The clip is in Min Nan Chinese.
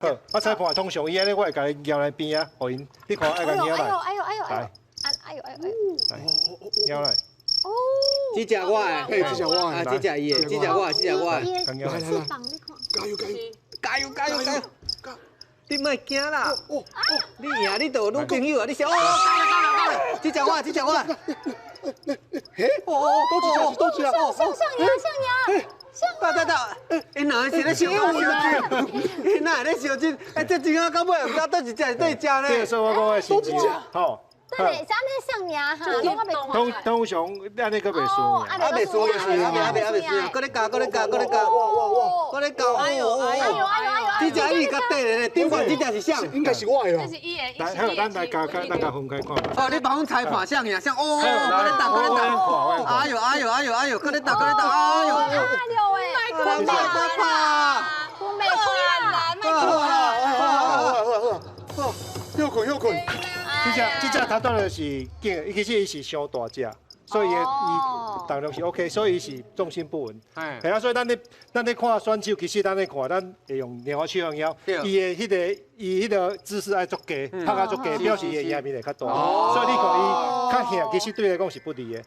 好，啊裁判通常伊按呢，我會共伊蟯來邊啊，予𪜶，你看愛共蟯來。哎呦哎呦哎呦來，哎呦哎呦，來，蟯來。哦，這隻我的，嘿，這隻我的，啊，這隻伊的，這隻我的，這隻我的。來翅膀，你看。加油加油加油加油加油！你莫驚啦，你贏你就有女朋友啊！你想哦，到了到了到了，這隻我，這隻我。嘿，哦哦，倒一隻，倒一隻？像像羊像羊，像。到到到，𪜶兩个是咧相鬥，𪜶哪會咧相爭？哎，這真啊，到尾毋知佗一隻是佗一隻呢。這個說我講的是吼。對，是按呢像羊哈，通通常按呢閣袂輸。啊，袂輸，袂輸，啊，袂啊袂輸，閣咧加，閣咧加，閣咧加，哇哇哇，閣咧加，哎呦哎呦哎呦哎呦！這隻伊較短咧，頂懸這隻是啥？應該是我的啦。這是伊的。來，好，咱來加，咱共分開看。哦，你幫阮裁判啥呀？像哦，閣咧打，閣咧打。哎呦哎呦哎呦哎呦，閣咧打，閣咧打，哎呦。哎呦喂！莫怕，莫怕啦，莫怕啦。好，好，休睏休睏。這隻這隻頭拄就是見，伊其實伊是傷大隻，所以伊重量是 OK，所以伊是重心不穩。係啊，所以咱咧看選手，其實咱咧看，咱會用兩個手用腰，伊的彼個伊彼個姿勢愛足低，拍甲足低，表示伊的贏面會較大。所以你看伊較輕，其實對伊來講是不利的。